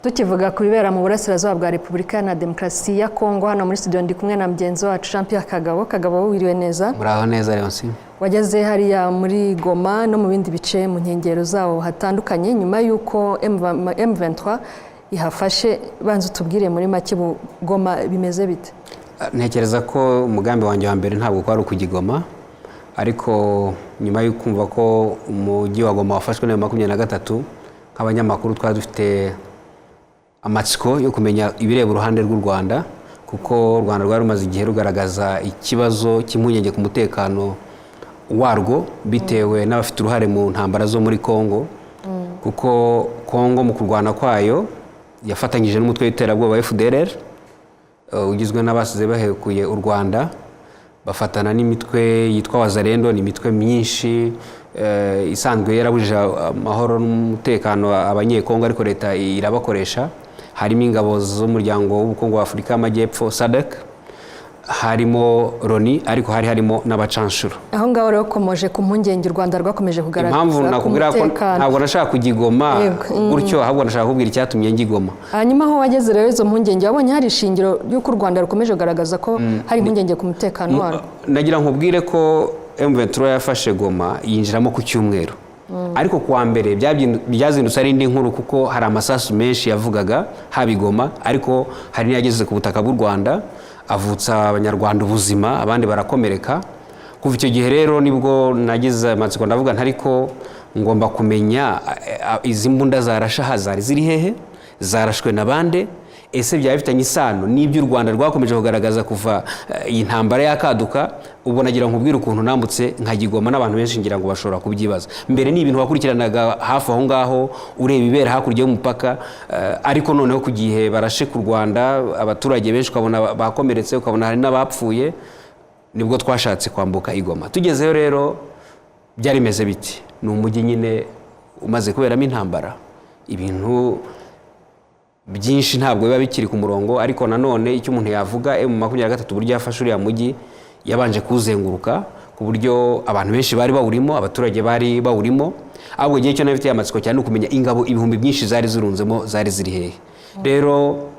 Tukivuga ku bibera mu burasirazuba bwa Repubulika na Demokarasi ya Kongo, hano muri studio ndi kumwe na mugenzi wacu Jean Pierre Kagabo. Kagabo, wiriwe neza? Muraho neza, Leonce. Wageze hariya muri Goma no mu bindi bice mu nkengero zawo hatandukanye nyuma y'uko M23 ihafashe. Banza utubwire muri make, Goma bimeze bite? Ntekereza ko umugambi wanjye wa mbere ntabwo kwari ukujya i Goma, ariko nyuma yo kumva ko umujyi wa Goma wafashwe na 23, nk'abanyamakuru twari dufite amatsiko yo kumenya ibireba uruhande rw'u Rwanda, kuko u Rwanda rwari rumaze igihe rugaragaza ikibazo cy'impungenge ku mutekano warwo bitewe n'abafite uruhare mu ntambara zo muri Congo, kuko Congo mu kurwana kwayo yafatanyije n'umutwe w'iterabwoba FDLR ugizwe n'abasize bahekuye u Rwanda, bafatana n'imitwe yitwa Wazalendo. Ni imitwe myinshi isanzwe yarabujije amahoro n'umutekano Abanyekongo, ariko leta irabakoresha. Harimo ingabo z'Umuryango w'Ubukungu wa Afurika y'Amajyepfo, SADC, harimo Loni, ariko hari harimo n'abacanshuro. Aho ngaho rero ukomoje ku mpungenge u Rwanda rwakomeje kugaragaza Impamvu ku nakubwira ko mutekano. ntabwo nashaka kujya i Goma gutyo, ahubwo nashaka kubwira icyatumye njya i Goma. Hanyuma aho wageze rero, izo mpungenge wabonye hari ishingiro ry'uko u Rwanda rukomeje kugaragaza ko hari impungenge ku mutekano warwo? Nagira nkubwire ko M23 yafashe Goma yinjiramo ku cyumweru, ariko kuwa mbere byazindutse ari indi nkuru, kuko hari amasasu menshi yavugaga haba i Goma, ariko hari n'iyageze ku butaka bw'u Rwanda avutsa Abanyarwanda ubuzima, abandi barakomereka. Kuva icyo gihe rero nibwo nagize amatsiko, ndavuga nti: "Ariko ngomba kumenya izi mbunda zarashe aha zari ziri hehe, zarashwe na bande? Ese byaba bifitanye isano n'ibyo u Rwanda rwakomeje kugaragaza kuva iyi ntambara yakaduka?" Ubwo nagira nkubwire ukuntu nambutse nkajya i Goma, n'abantu benshi ngira ngo bashobora kubyibaza. Mbere ni ibintu wakurikiranaga hafi aho ngaho, ureba ibibera hakurya y'umupaka, ariko noneho ku gihe barashe ku Rwanda, abaturage benshi ukabona bakomeretse, ukabona hari n'abapfuye, nibwo twashatse kwambuka i Goma. Tugezeyo rero byari bimeze biti? Ni umujyi nyine umaze kuberamo intambara, ibintu byinshi ntabwo biba bikiri ku murongo. Ariko nanone icyo umuntu yavuga, M23 uburyo yafashe uriya mujyi, yabanje kuwuzenguruka ku buryo abantu benshi bari bawurimo, abaturage bari bawurimo. Ahubwo igihe cyo nabifitiye amatsiko cyane ni ukumenya ingabo ibihumbi byinshi zari zirunzemo zari ziri hehe. Rero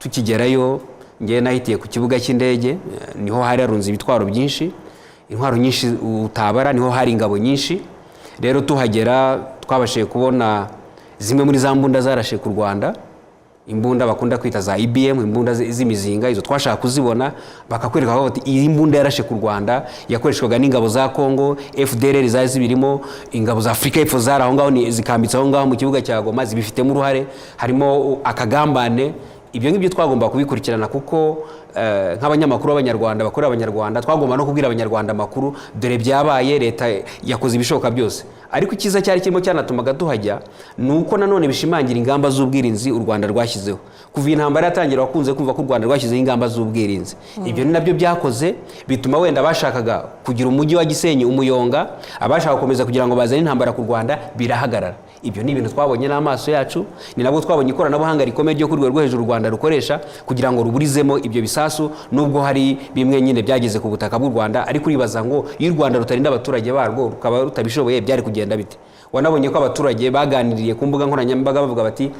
tukigerayo, ngewe nahitiye ku kibuga cy'indege, niho hari harunze ibitwaro byinshi, intwaro nyinshi utabara, niho hari ingabo nyinshi. Rero tuhagera twabashije kubona zimwe muri za mbunda zarashe ku Rwanda, imbunda bakunda kwita za IBM, imbunda z'imizinga. Izo twashaka kuzibona, bakakwereka bati: "Iyi mbunda yarashe ku Rwanda yakoreshwaga n'ingabo za Congo, FDLR zari zibirimo, ingabo za Afurika y'Epfo zari aho ngaho, zikambitse aho ngaho mu kibuga cya Goma, zibifitemo uruhare, harimo akagambane." Ibyo ngibyo twagomba kubikurikirana, kuko nk'abanyamakuru b'Abanyarwanda bakorera Abanyarwanda twagomba no kubwira Abanyarwanda amakuru: dore byabaye, leta yakoze ibishoboka byose. Ariko icyiza cyari kirimo cyanatumaga tuhajya ni uko nanone bishimangira ingamba z'ubwirinzi u Rwanda rwashyizeho kuva iyi ntambara yatangira. Wakunze kumva ko u Rwanda rwashyizeho ingamba z'ubwirinzi. Ibyo ni nabyo byakoze bituma wenda bashakaga kugira umujyi wa Gisenyi umuyonga, abashaka gukomeza kugira ngo bazane intambara ku Rwanda, birahagarara. Ibyo ni ibintu twabonye n'amaso yacu. Ni nabwo twabonye ikoranabuhanga rikomeye ryo ku rwego rwo hejuru u Rwanda rukoresha kugira ngo ruburizemo ibyo bisasu, nubwo hari bimwe nyine byageze ku butaka bw'u Rwanda. Ariko uribaza ngo iyo u Rwanda rutarinda abaturage barwo, rukaba rutabishoboye, byari kugenda bite? Wanabonye ko abaturage baganiriye ku mbuga nkoranyambaga bavuga bati: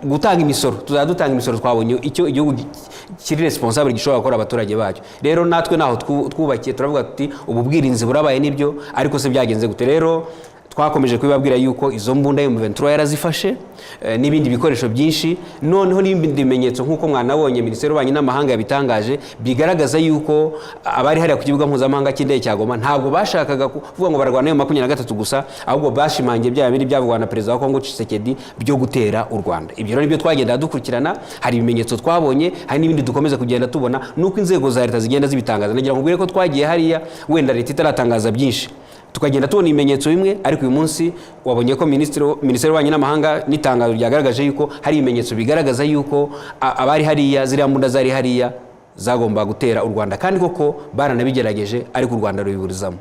"Gutanga imisoro, tuzajya dutanga imisoro, twabonye icyo igihugu kiri responsable gishobora gukora abaturage bacyo." Rero natwe naho twubakiye, turavuga tuti: "Ubu bwirinzi burabaye nibyo, ariko se byagenze gute?" Rero twakomeje kubibabwira yuko izo mbunda M23 yarazifashe, n'ibindi bikoresho byinshi. Noneho n'ibindi bimenyetso, nk'uko mwanabonye Minisiteri y'Ububanyi n'Amahanga yabitangaje, bigaragaza yuko abari hariya ku kibuga mpuzamahanga cy'indege cya Goma ntabwo bashakaga kuvuga ngo barwana M23 gusa, ahubwo bashimangiye bya bindi byavugwa na Perezida wa Kongo Tshisekedi byo gutera u Rwanda. Ibyo rero nibyo twagenda dukurikirana. Hari ibimenyetso twabonye, hari n'ibindi dukomeza kugenda tubona nuko inzego za leta zigenda zibitangaza. Nagira ngo nkubwire ko twagiye hariya wenda leta itaratangaza byinshi, tukagenda tubona ibimenyetso bimwe, ariko uyu munsi wabonye ko Minisiteri y'Ububanyi n'Amahanga n'itangazo ryagaragaje yuko hari ibimenyetso bigaragaza yuko abari hariya, ziriya mbunda zari hariya zagomba gutera u Rwanda, kandi koko baranabigerageje, ariko u Rwanda rubiburizamo.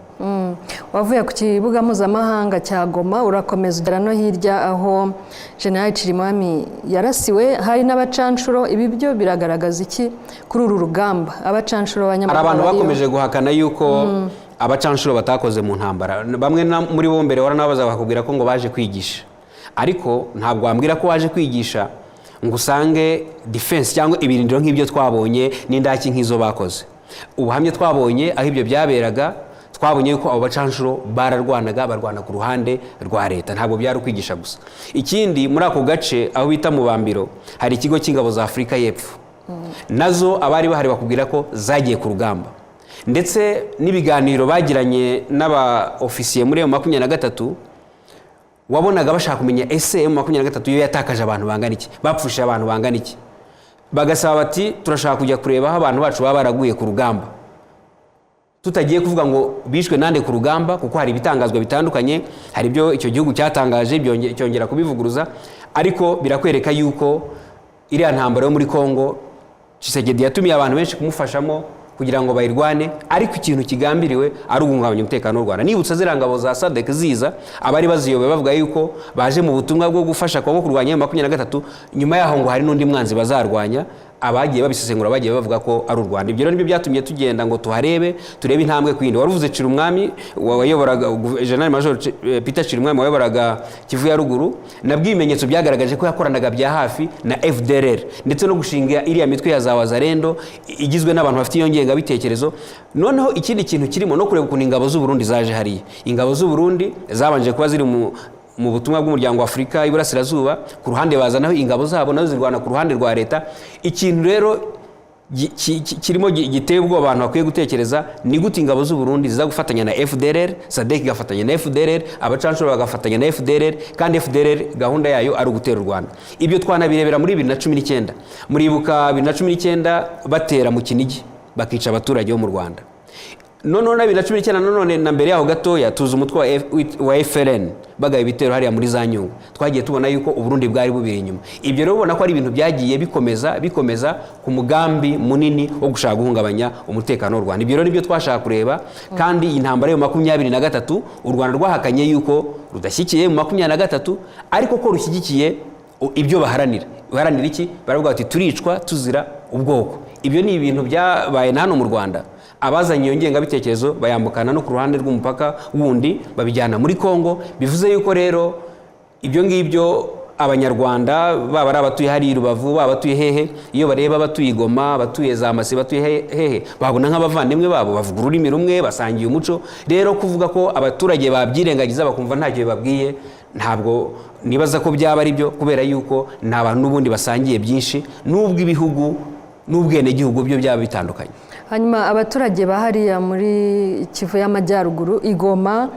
Wavuye ku kibuga mpuzamahanga cya Goma, urakomeza ugera no hirya aho General Cirimwami yarasiwe, hari n'abacanshuro. Ibi byo biragaragaza iki kuri uru rugamba, abacanshuro Hari b'abanyamahanga abantu bariyo? bakomeje guhakana yuko abacanshuro batakoze mu ntambara. Bamwe muri bo mbere waranabaza bakakubwira ko ngo baje kwigisha, ariko ntabwo wambwira ko waje kwigisha. Ngo usange defense cyangwa ibirindiro nk'ibyo twabonye n'indaki nk'izo bakoze. Ubuhamya twabonye aho ibyo byaberaga, twabonye yuko abo bacanshuro bararwanaga, barwana ku ruhande rwa leta, ntabwo byari ukwigisha gusa. Ikindi, muri ako gace aho bita mu Bambiro hari ikigo cy'ingabo za Afurika y'Epfo, nazo abari bahari bakubwira ko zagiye ku rugamba, ndetse n'ibiganiro bagiranye n'aba ofisiye muri M23, wabonaga bashaka kumenya: ese M23 yo yatakaje abantu bangana iki, bapfushije abantu bangana iki? Bagasaba bati: "Turashaka kujya kureba aho abantu bacu baba baraguye ku rugamba, tutagiye kuvuga ngo bishwe nande ku rugamba, kuko hari ibitangazwa bitandukanye, hari ibyo icyo gihugu cyatangaje cyongera kubivuguruza." Ariko birakwereka yuko iriya ntambara yo muri Congo, Tshisekedi yatumiye abantu benshi kumufashamo kugira ngo bayirwane, ariko ikintu kigambiriwe ari uguhungabanya umutekano w'u Rwanda. Nibutsa, ziriya ngabo za SADC ziza, abari baziyoboye bavuga yuko baje mu butumwa bwo gufasha Kongo kurwanya M23, nyuma yaho ngo hari n'undi mwanzi bazarwanya. Abagiye babisesengura bagiye bavuga ko ari u Rwanda. Ibyo rero nibyo byatumye tugenda ngo tuharebe, turebe intambwe ku yindi. Wari uvuze Cirimwami wayoboraga, General Major Peter Cirimwami wayoboraga Kivu ya Ruguru, nabwo ibimenyetso byagaragaje ko yakoranaga bya hafi na FDLR, ndetse no gushinga iriya mitwe ya za Wazalendo igizwe n'abantu bafite iyo ngengabitekerezo. Noneho ikindi kintu kirimo no kureba ukuntu ingabo z'u Burundi zaje hariya. Ingabo z'u Burundi zabanje kuba ziri mu butumwa bw'Umuryango wa Afurika y'Iburasirazuba, ku ruhande bazanaho ingabo zabo, nazo zirwana ku ruhande rwa leta. Ikintu rero kirimo giteye ubwoba abantu bakwiye gutekereza ni gute ingabo z'u Burundi ziza gufatanya na FDLR, SADC igafatanya na FDLR, abacanshuro bagafatanya na FDLR, kandi FDLR gahunda yayo ari ugutera u Rwanda. Ibyo twanabirebera muri 2019. Muribuka 2019 batera mu Kinigi, bakica abaturage bo mu Rwanda. Noneho na 2019, nanone na mbere yaho gatoya, tuzi umutwe wa FLN bagaba ibitero hariya muri za Nyungwe, twagiye tubona yuko Uburundi bwari bubiri inyuma. Ibyo rero ubona ko ari ibintu byagiye bikomeza bikomeza ku mugambi munini wo gushaka guhungabanya umutekano w'u Rwanda. Ibyo rero nibyo twashaka kureba. Kandi iyi ntambara yo 23, u Rwanda rwahakanye yuko rudashyigikiye M23, ariko ko rushyigikiye ibyo baharanira. Baharanira iki? Baravuga bati: "Turicwa tuzira ubwoko." Ibyo ni ibintu byabaye na hano mu Rwanda. Abazanye iyo ngengabitekerezo bayambukana no ku ruhande rw'umupaka wundi, babijyana muri Congo. Bivuze yuko rero ibyo ngibyo Abanyarwanda, baba ari abatuye hariya i Rubavu, baba abatuye hehe, iyo bareba abatuye i Goma, abatuye za Masisi, batuye hehe, babona nk'abavandimwe babo, bavuga ururimi rumwe, basangiye umuco. Rero kuvuga ko abaturage babyirengagiza bakumva ntacyo bibabwiye, ntabwo nibaza ko byaba ari byo, kubera yuko ni abantu n'ubundi basangiye byinshi, n'ubwo ibihugu n'ubwenegihugu byo byaba bitandukanye. Hanyuma abaturage ba hariya muri Kivu y'Amajyaruguru, i Goma,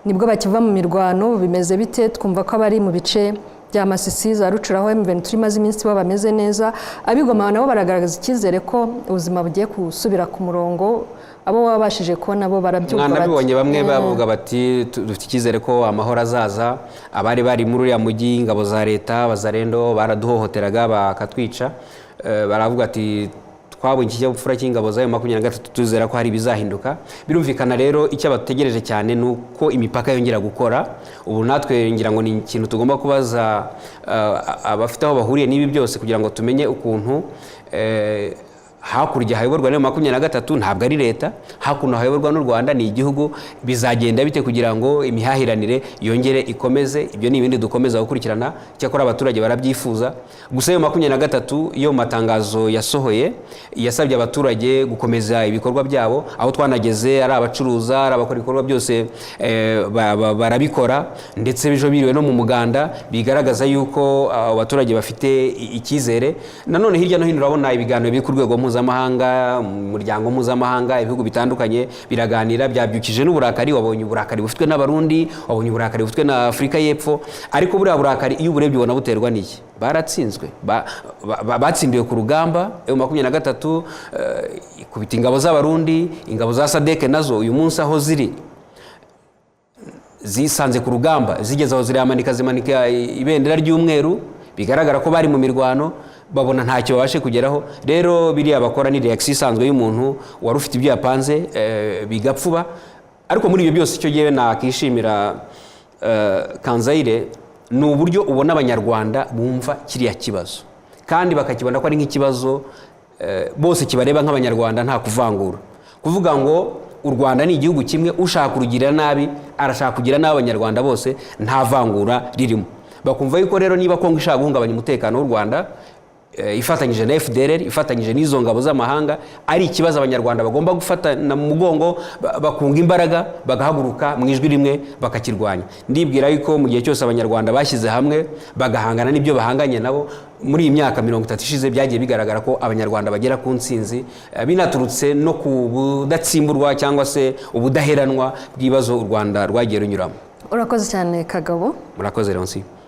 nibwo bakiva mu mirwano, bimeze bite? Twumva ko abari mu bice bya Masisi, za Rutshuru, aho M23 imaze iminsi, bo bameze neza. Ab'i Goma nabo baragaragaza icyizere ko ubuzima bugiye gusubira ku murongo. Abo wabashije kubona bo barabyumva bate? Mwanabibonye, bamwe bavuga bati: "Dufite icyizere ko amahoro azaza." Abari bari muri uriya mujyi, ingabo za leta, Wazalendo baraduhohoteraga bakatwica. Baravuga ati: "Twabonye ikinyabupfura cy'ingabo za M23, tuzera ko hari ibizahinduka." Birumvikana rero, icyo bategereje cyane ni uko imipaka yongera gukora. Ubu natwe ngira ngo ni ikintu tugomba kubaza abafite aho bahuriye n'ibi byose, kugira ngo tumenye ukuntu hakurya hayoborwa na 23, ntabwo ari leta, hakuno hayoborwa n'u Rwanda, ni igihugu. Bizagenda bite kugira ngo imihahiranire yongere ikomeze? Ibyo ni ibindi dukomeza gukurikirana. Cyakora abaturage barabyifuza. Gusa iyo 23 yo mu matangazo yasohoye yasabye abaturage gukomeza ibikorwa byabo. Aho twanageze, ari abacuruza, ari abakora ibikorwa byose, barabikora, ndetse ejo biriwe no mu muganda, bigaragaza yuko abaturage bafite icyizere. Nanone hirya no hino urabona ibiganiro biri ku rwego mpuzamahanga, mu muryango mpuzamahanga, ibihugu bitandukanye biraganira, byabyukije n'uburakari. Wabonye uburakari bufitwe n'Abarundi, wabonye uburakari bufitwe na Afurika y'Epfo. Ariko buriya burakari iyo uburebye ubona buterwa n'iki? Baratsinzwe, batsindiwe ku rugamba. M23 ikubita ingabo z'Abarundi, ingabo za SADC nazo uyu munsi aho ziri zisanze ku rugamba, zigeze aho ziramanika, zimanika ibendera ry'umweru, bigaragara ko bari mu mirwano, babona ntacyo babashe kugeraho. Rero biriya bakora ni reaction isanzwe y'umuntu wari ufite ibyo yapanze bigapfuba. Ariko muri ibyo byose, icyo ngewe nakishimira, Kanzayire, ni uburyo ubona Abanyarwanda bumva kiriya kibazo, kandi bakakibona ko ari nk'ikibazo bose kibareba nk'Abanyarwanda, nta kuvangura, kuvuga ngo u Rwanda ni igihugu kimwe, ushaka kurugirira nabi arashaka kugira nabi Abanyarwanda bose, nta vangura ririmo. Bakumva yuko rero niba Kongo ishaka guhungabanya umutekano w'u Rwanda ifatanyije na FDLR, ifatanyije n'izo ngabo z'amahanga, ari ikibazo Abanyarwanda bagomba gufatana mu mugongo, bakunga imbaraga, bagahaguruka mu ijwi rimwe, bakakirwanya. Ndibwira yuko mu gihe cyose Abanyarwanda bashyize hamwe bagahangana n'ibyo bahanganye nabo muri iyi myaka 30 ishize, byagiye bigaragara ko Abanyarwanda bagera ku ntsinzi, binaturutse no ku budatsimburwa cyangwa se ubudaheranwa bw'ibibazo u Rwanda rwagiye runyuramo. Urakoze cyane, Kagabo. Murakoze, Leoncie.